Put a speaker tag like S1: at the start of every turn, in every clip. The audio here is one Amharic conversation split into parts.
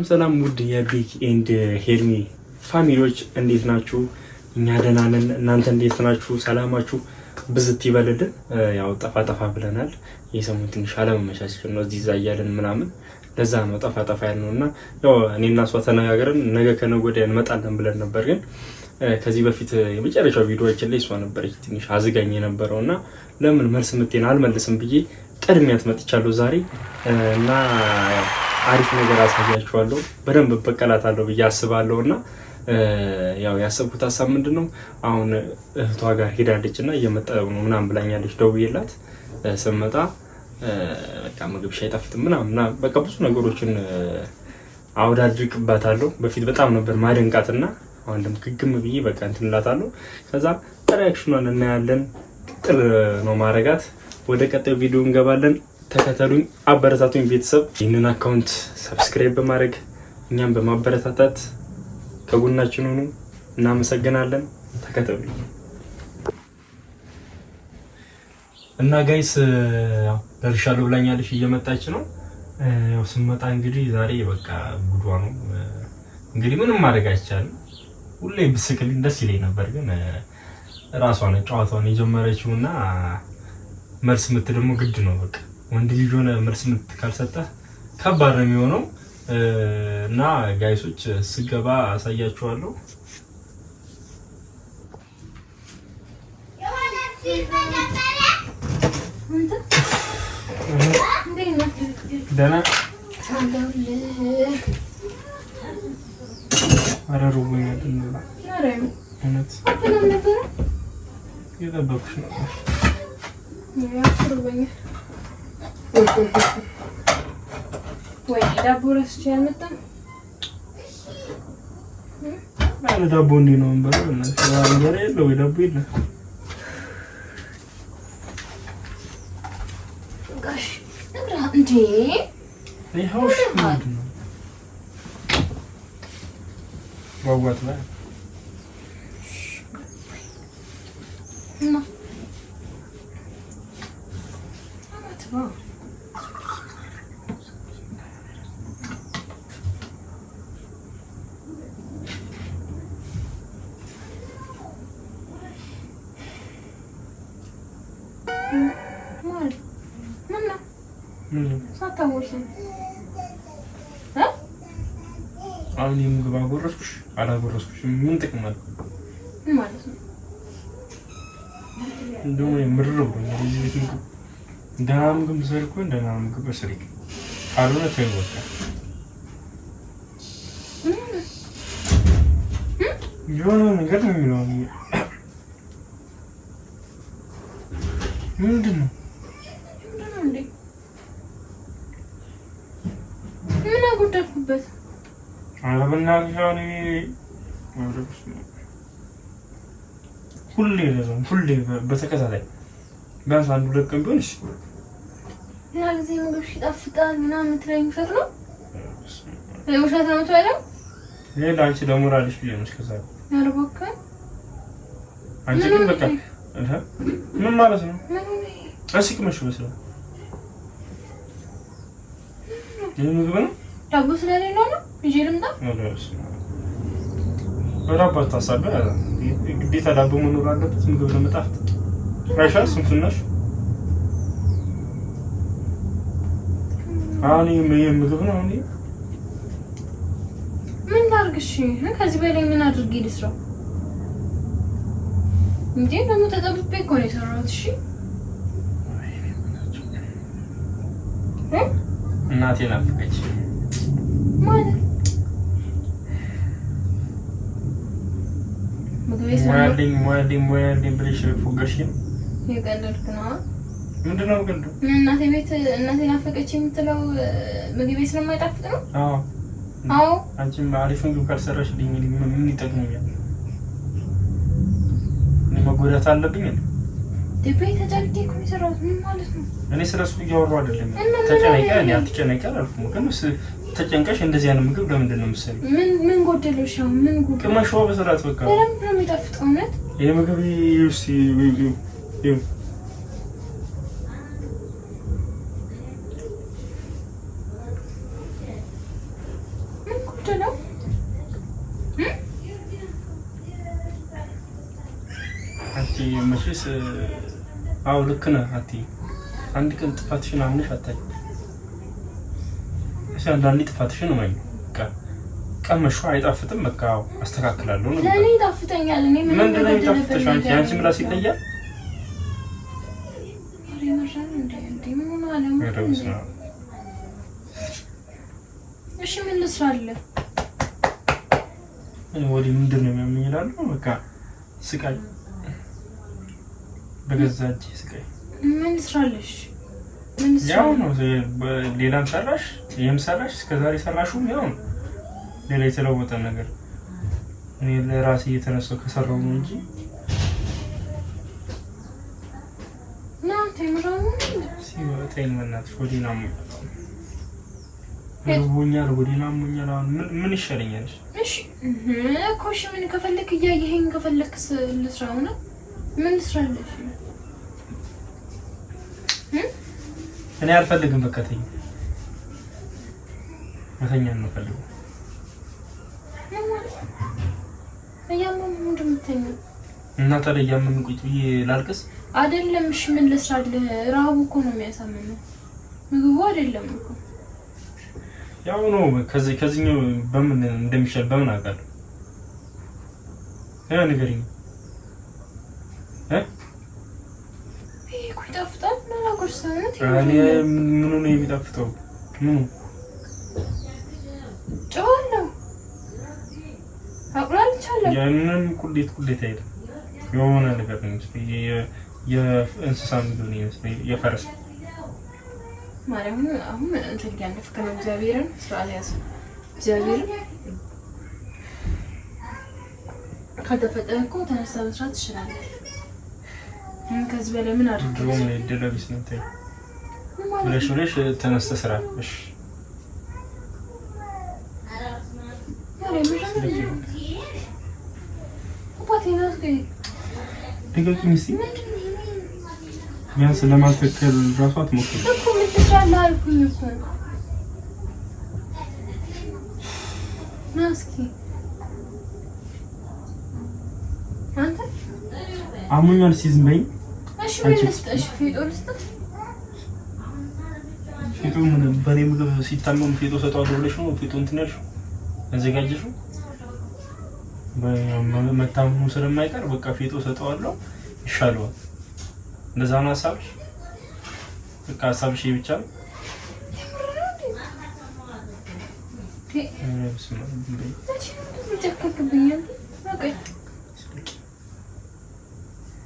S1: ሰላም ውድ የቢግ and ሄርሚ family ዎች እንዴት ናችሁ? እኛ ደህና ነን። እናንተ እንዴት ናችሁ? ሰላማችሁ ብዝት ይበልልን። ያው ጠፋ ጠፋ ብለናል። የሰሞን ትንሽ አለመመቻቸት ነው እዚህ እዛ እያለን ምናምን፣ ለዛ ነው ጠፋ ጠፋ ያልነው። እና ያው እኔና እሷ ተነጋግረን ነገ ከነገ ወዲያ እንመጣለን ብለን ነበር። ግን ከዚህ በፊት የመጨረሻው ቪዲዮችን ላይ እሷ ነበረች ትንሽ አዝጋኝ የነበረው፣ እና ለምን መልስ ምቴን አልመልስም ብዬ ቀድሚያት መጥቻለሁ ዛሬ። እና አሪፍ ነገር አሳያችኋለሁ። በደንብ እበቀላታለሁ ብዬ አስባለሁ። እና ያው ያሰብኩት ሀሳብ ምንድን ነው፣ አሁን እህቷ ጋር ሄዳለች እና እየመጣሁ ነው ምናምን ብላኛለች። ደውዬላት ስመጣ በቃ ምግብ ሻይ አይጣፍጥም ምናምን በቃ ብዙ ነገሮችን አወዳድቅባታለሁ። በፊት በጣም ነበር ማደንቃትና አሁን ደግሞ ግግም ብዬ በቃ እንትን እላታለሁ። ከዛ reaction ኗን እናያለን። ቅጥል ነው ማረጋት። ወደ ቀጣዩ ቪዲዮ እንገባለን። ተከተሉኝ፣ አበረታቱኝ ቤተሰብ። ይህንን account subscribe በማድረግ እኛም በማበረታታት ከጎናችን ሁኑ። እናመሰግናለን። ተከተሉኝ እና guys ደርሻለሁ ብላኛለች፣ እየመጣች ነው። ያው ስመጣ እንግዲህ ዛሬ በቃ ጉዷ ነው። እንግዲህ ምንም ማድረግ አይቻልም። ሁሌ ብስቅልኝ ደስ ይለኝ ነበር፣ ግን ራሷ ነው ጨዋታውን የጀመረችው እና መልስ ምት ደግሞ ግድ ነው። በቃ ወንድ ልጅ ሆነ መልስ ምት ካልሰጠህ ከባድ ነው የሚሆነው። እና guys ኦች ስገባ አሳያችኋለሁ። ደህና። ኧረ ርቦኛል። እውነት እየጠበኩሽ ነበር።
S2: ወይ ዳቦ ረስቼ አልመጣም።
S1: ኧረ ዳቦ እንዴት ነው የምንበላው? እንጀራ የለ ወይ ዳቦ የለ።
S2: እንዴ
S1: ይኸው ምንድን ነው ጓጓት ላይ አሁን የምግብ አጎረስኩሽ አላጎረስኩሽ ምን ጥቅም አለው
S2: ማለት ነው?
S1: እንደውም ምርር ብሎኛል። የዚህ ቤት ምግብ ደህና ምግብ ስሪ እኮ ደህና ምግብ ስሪ፣ ካልሆነ ተይው በቃ። የሆነ ነገር ነው የሚለው። ምንድን ነው?
S2: ምን አጎደልኩበት?
S1: ኧረ በእናትሽ አሁን ሁሌ ለዛውም ሁሌ በተከታታይ ቢያንስ አንድ ሁለት ቀን ቢሆን እሺ።
S2: እና ጊዜ ምግብ ይጣፍጣል ምናምን የምትለኝ ውሸት ነው? ውሸት ነው የምትበላው?
S1: ሌላ አንቺ ለሞራልሽ ብዬ ነው እስከዛ።
S2: ኧረ እባክህ
S1: አንቺ ግን በቃ ምን ማለት ነው? እስኪ ቅመሽ መስለው ይህ ምግብ ነው።
S2: ዳቦ ስለሌለው ነው ይዤ ልምጣ።
S1: በዳቦ አታሳብህ። ግዴታ ዳቦ መኖር አለበት ምግብ ለመጣፍጥ። አይሻ ስንፍናሽ። አሁን ይህ ምግብ ነው። አሁን
S2: ምን ላድርግ? እሺ ከዚህ በላይ ምን አድርጌ ልስራው እንዴ? ደግሞ ተጠብቤ እኮ ነው የሰራሁት። እሺ
S1: እናቴ ናፈቀች
S2: ማለት
S1: ሙያለኝ ሙያለኝ ሙያለኝ ብለሽ ፎገርሽ ነው።
S2: የቀለድክ ነው።
S1: ምንድን ነው ቀልዱ?
S2: እናቴ ቤት እናቴ ናፈቀች የምትለው ምግቤ ስለማይጣፍጥ ነው?
S1: አዎ
S2: አዎ።
S1: አንቺም አሪፍ ምግብ ካልሰራሽልኝ ምን ይጠቅመኛል? እኔ መጎዳት አለብኝ እንዴ?
S2: ተጨንቄ እኮ ነው የሰራሁት። ምን ማለት ነው?
S1: እኔ ስለ እሱ እያወራሁ አይደለም። ተጨነቂ፣ እኔ አትጨነቂ አላልኩም፣ ግን ተጨንቀሽ እንደዚህ አይነት ምግብ ለምንድን ነው የምትሰሪው?
S2: ምን ምን ጎደለው? እሺ ምን ጎደለው?
S1: ቅመሽዋ በስርዓት በቃ
S2: በደንብ ነው የሚጣፍጠው። እውነት
S1: ይሄ ምግብ ይኸው ይኸው
S2: የጎደለው?
S1: አንቺ መቼስ አዎ ልክ ነህ አትይም። አንድ ቀን ጥፋትሽን አምነሽ አታውቂም። እሺ አንዳንዴ ጥፋትሽን ወይ በቃ ቀመሹ አይጣፍጥም፣ በቃ አስተካክላለሁ ነው።
S2: ለእኔ ይጣፍጠኛል። እኔ ምንም
S1: ምንድን ነው የሚጣፍጥሽ? አንቺ የአንቺ ምላስ ይለያል።
S2: እሺ ምን ልስራልህ?
S1: እኔ ወዲህ ምንድን ነው የሚያመኝ እላለሁ። በቃ ስቃይ፣ በገዛ እጄ ስቃይ።
S2: ምን ልስራልሽ?
S1: ያው ነው። ሌላም ሰራሽ ይህም ሰራሽ እስከዛሬ ሰራሹም ያው ነው። ሌላ የተለወጠ ነገር እኔ ለራሴ እየተነሳው ከሰራው ነው እንጂ ተይኝ በእናትሽ፣ ሆዴን አሞኛል፣ ርቦኛል፣ ሆዴን አሞኛል። አሁን ምን ይሻለኛል?
S2: እሺ እኮ እሺ፣ ምን ከፈለክ እያየኸኝ ከፈለክ ልስራው ነው። ምን ልስራልሽ?
S1: እኔ አልፈልግም። በቃ ተኝ፣ መተኛ ነው የምፈልገው።
S2: እያመመህ ምንድን ነው የምተኛው?
S1: እና ታዲያ እያመመኝ ቁጭ ብዬ ላልቅስ?
S2: አይደለም። እሺ ምን ልስራልህ? ረሃቡ እኮ ነው የሚያሳምመው፣ ምግቡ አይደለም እኮ።
S1: ያው ነው። ከዚህኛው በምን እንደሚሻል በምን አውቃለሁ? ንገሪኝ።
S2: ይሄ እኮ ይጣፍጣል።
S1: እኔ ምኑ ነው የሚጣፍጠው? ምኑ
S2: ጨው አለው፣ አቁላልቻለሁ።
S1: ያንን ቁሌት ቁሌት አይደለም የሆነ ነገር ነው የሚመስለኝ። የእንስሳ ምግብ ነው የሚመስለኝ፣ የፈረስ
S2: ማርያም። አሁን እንትን እያለፍክ ነው። እግዚአብሔርን ስርዓት ያዝ። እግዚአብሔርን ካልተፈጠረ እኮ ተነሳ መስራት ትችላለህ። ከዚህ በላይ ምን አድርግ?
S1: ድሮም እድለ ቢስ ነው። ተይ ብለሽ ብለሽ ተነስተህ ስራ። እሺ ልቀቂኝ እስኪ። ቢያንስ ለማስተካከል እራሱ አትሞክሪም
S2: እኮ። ምን ትስራለህ አልኩኝ እኮ። ና እስኪ አንተ
S1: አሞኛል። እስኪ ዝም በይኝ።
S2: እሺ ምን ልስጥህ? እሺ ፌጦ ልስጥህ?
S1: ፌጦ ምን በእኔ ምግብ ሲታመም ፌጦ ሰጠዋለሁ ብለሽ ነው ፌጦ እንትን ያልሽው ያዘጋጀሽው? መታመሙ ስለማይቀር በቃ ፌጦ ሰጠዋለሁ ይሻለዋል። እንደዛ ነው ሀሳብሽ? በቃ ሀሳብሽ ይሄ ብቻ ነው?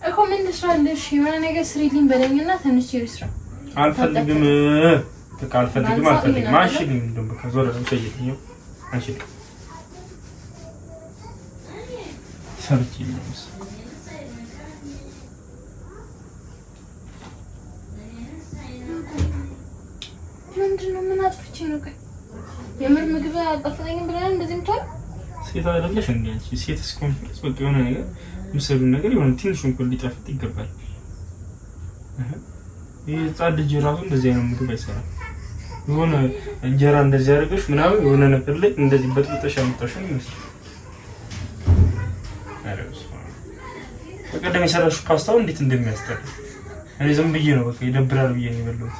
S2: እኮ ምን ትስራለሽ? የሆነ ነገር ስሪልኝ በለኝና ተነስቼ ልስራ።
S1: አልፈልግም፣ በቃ አልፈልግም፣ አልፈልግም። አንሺልኝ፣ እንደውም በቃ ዞር በል አንሺልኝ። ሰርቼ ነው
S2: ምንድን ነው? ምን አጥፍቼ ነው? ቆይ የምር ምግብ አልጣፈጠኝም ብለህ እንደዚህ የምትሆነው?
S1: ሴት አይደለሽ እንዴ አንቺ? ሴት እስከሆንሽ ድረስ በቃ የሆነ ነገር የምትሰሪውን ነገር የሆነ ትንሽ እንኳን ሊጣፍጥ ይገባል። ይህ ሕፃን ልጅ ራሱ እንደዚህ አይነት ምግብ አይሰራም። የሆነ እንጀራ እንደዚህ አድርገሽ ምናምን የሆነ ነገር ላይ እንደዚህ በጥብጠሽ ያመጣሽው ነው ይመስላል። በቀደም የሰራሽው ፓስታው እንዴት እንደሚያስጠላ እኔ ዝም ብዬ ነው በቃ ይደብራል ብዬ ነው የበላሁት።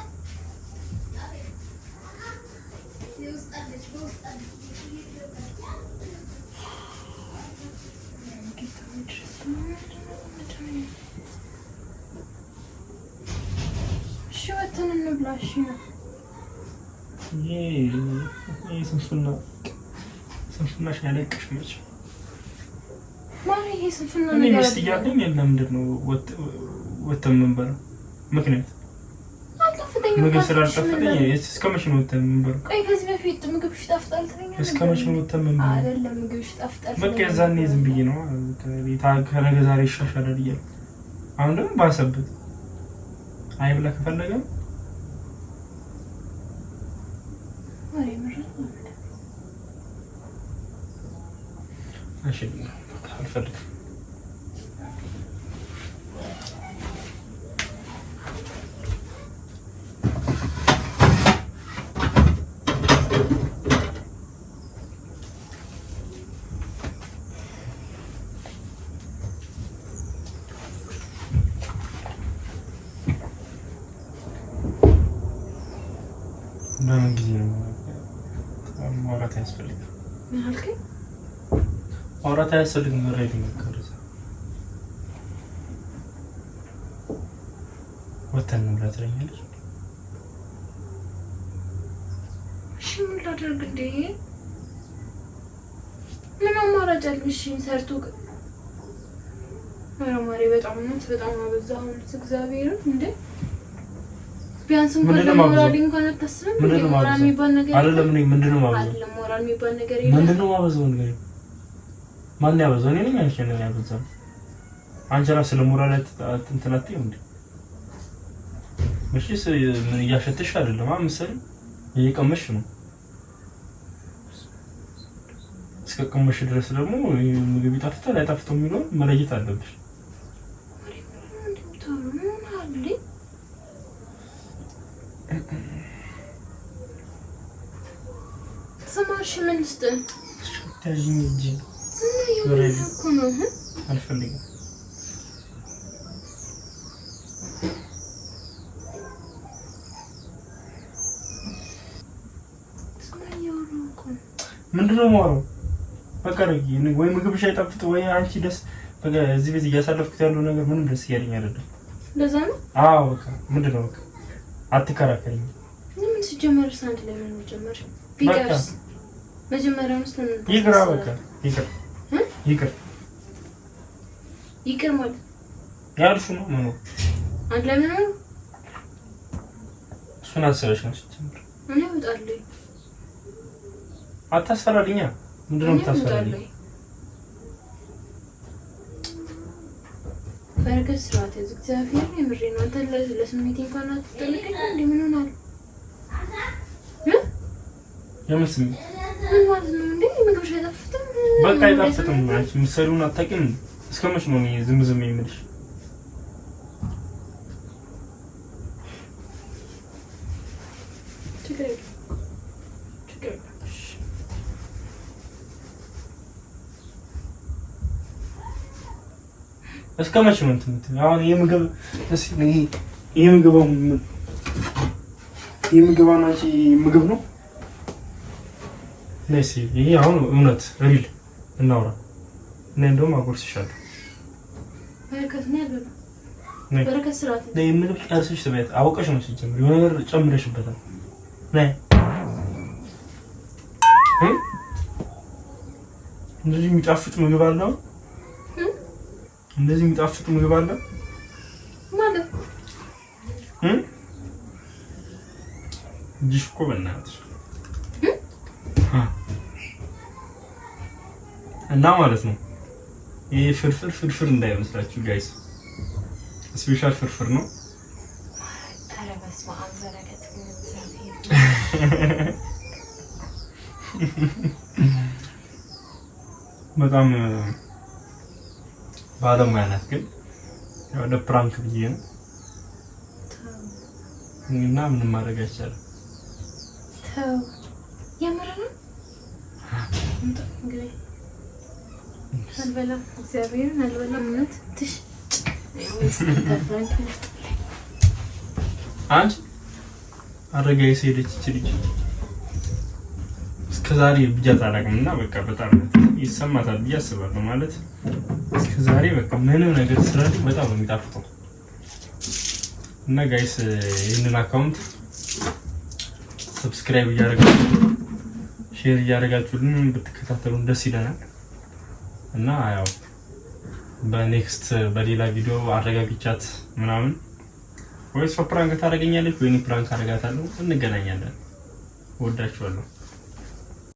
S2: እሺ ወተን እንብላ። እሺ ነው
S1: ይሄ ስንፍና ስንፍናሽ ያለቅሽ መች
S2: ማን ይሄ ስንፍና
S1: እኔ ሚስት እያለኝ ለምንድን ነው ወተን የምንበላው? ምክንያት
S2: አልጣፈጠኝም።
S1: ምግብ ስላልጣፈጠኝ እስከ መቼ ነው ወተን የምንበላው?
S2: ቆይ ከዚህ በፊት ምግብሽ ይጣፍጣል ትለኛለህ።
S1: እስከ መቼ ነው ወተን የምንበላው?
S2: አይደለም ምግብሽ ይጣፍጣል
S1: በቃ የዛኔ ዝም ብዬ ነው ከነገ ዛሬ ይሻሻላል እያልኩ አሁን ደግሞ ባሰበት። አይ ብላ ከፈለገ እሺ አልፈልግም። በምን ጊዜ ነው ማውራት አያስፈልግም።
S2: ምን አልከኝ?
S1: ማውራት አያስፈልግም። ረዲ ወተን እንብላ ትለኛለች።
S2: እሺ ምን ላደርግ እንዴ? ምን አማራጭ አለ? እሺ ሰርቶ ኧረ ማሬ በጣም ነው በጣም አበዛኸው። እግዚአብሔርን እንዴ ቢያንስ እንኳን ለሞራል እንኳን አታስብም? ሞራል የሚባል ነገር
S1: አይደለም። እኔ ምንድን ነው የማበዛው?
S2: አይደለም ሞራል የሚባል ነገር የለም።
S1: ምንድን ነው የማበዛው? ነገር ማን ያበዛው? እኔ ነኝ። አንቺ ነኝ ያበዛው። አንቺ እራስሽ ለሞራል እንትን አትይም እንዴ? መቼስ ምን እያሸተሽ አይደለም መሰለኝ፣ እየቀመሽ ነው። እስከ ቀመሽ ድረስ ደግሞ ምግብ ይጣፍጣል አይጣፍጥም የሚለውን መለየት አለብሽ።
S2: ስማሽ ምን ልስጥህ?
S1: ያዥኝ እንጂ አልፈልግም። ምንድን ነው የማወራው? በቃ ወይ ምግብሽ አይጣፍጥ ወይ አንቺ ደስ በቃ እዚህ ቤት እያሳለፍኩት ያለው ነገር ምንም ደስ እያለኝ አይደለም።
S2: እንደዛ ነው።
S1: አዎ በቃ ምንድን ነው በቃ አትከራከሪኝ።
S2: ምን ሲጀመርስ አንድ ላይ ምን ጀመር ቢቀርስ መጀመሪያውንስ ለምን
S1: ይቅር፣ በቃ ይቅር፣ ይቅር፣
S2: ይቅር ማለት
S1: ያልሽው ነው መኖር
S2: አንድ ላይ ምን ነው
S1: እሱን አስበሽ ነው ሲጀመር።
S2: እኔ እወጣለሁ።
S1: አታስፈራሪኛ። ምንድን ነው የምታስፈራሪኝ?
S2: በረከት ስርዓት ያዝ። እግዚአብሔር የምሬ ነው። አንተ ለስሜቴ እንኳን አትጠነቀቅም እንዴ? ምን ሆናል?
S1: የምን ስሜት?
S2: ምን ማለት ነው እንዴ? ምግብሽ አይጣፍጥም?
S1: በቃ አይጣፍጥም። አንቺ የምትሰሪውን አታውቂም። እስከ መቼ ነው እኔ ዝም ዝም የምልሽ?
S2: ችግር የለም፣ ችግር የለም።
S1: እስከ መቼ ነው እንትን የምትይው? አሁን የምግብ ይሄ ምግብ አሁን አንቺ ምግብ ነው ነሲ ይሄ አሁን እውነት real እናውራ። እኔ እንደውም አጎርስሻለሁ።
S2: በረከት ነው ያለው። በረከት ስርዓት
S1: ነይ ምግብ ጨርሰሽ ትበያት። አውቀሽ ነው ሲጀምር የሆነ ነገር ጨምረሽበታል። ነይ እንደዚህ የሚጣፍጥ ምግብ አለ። እንደዚህ የሚጣፍጥ ምግብ አለ
S2: ማለት
S1: እጅሽ እኮ በእናትሽ እና ማለት ነው። ይሄ ፍርፍር ፍርፍር እንዳይመስላችሁ guys፣ special ፍርፍር ነው።
S2: ኧረ በስመ አብ በረከት እግዚአብሔር
S1: በጣም ባለሙያ ናት፣ ግን ያው ለ prank ብዬ ነው እና ምንም ማድረግ አይቻልም።
S2: ተው፣ የምር ነው። አልበላም፣ እግዚአብሔርን አልበላም። እውነት ትሽ
S1: አንቺ አረጋ ሄደች ይች ልጅ እስከዛሬ ብያት አላውቅም እና በቃ በጣም ይሰማታል ብዬ አስባለሁ። ማለት እስከዛሬ በቃ ምንም ነገር ስላለኝ በጣም ነው የሚጣፍጠው። እና guys ይህንን account subscribe እያደረጋችሁ share እያደረጋችሁልን ብትከታተሉን ደስ ይለናል። እና ያው በ next በሌላ ቪዲዮ አረጋግቻት ምናምን ወይ እሷ prank ታደርገኛለች ወይ እኔ prank አደርጋታለሁ። እንገናኛለን። እወዳችኋለሁ።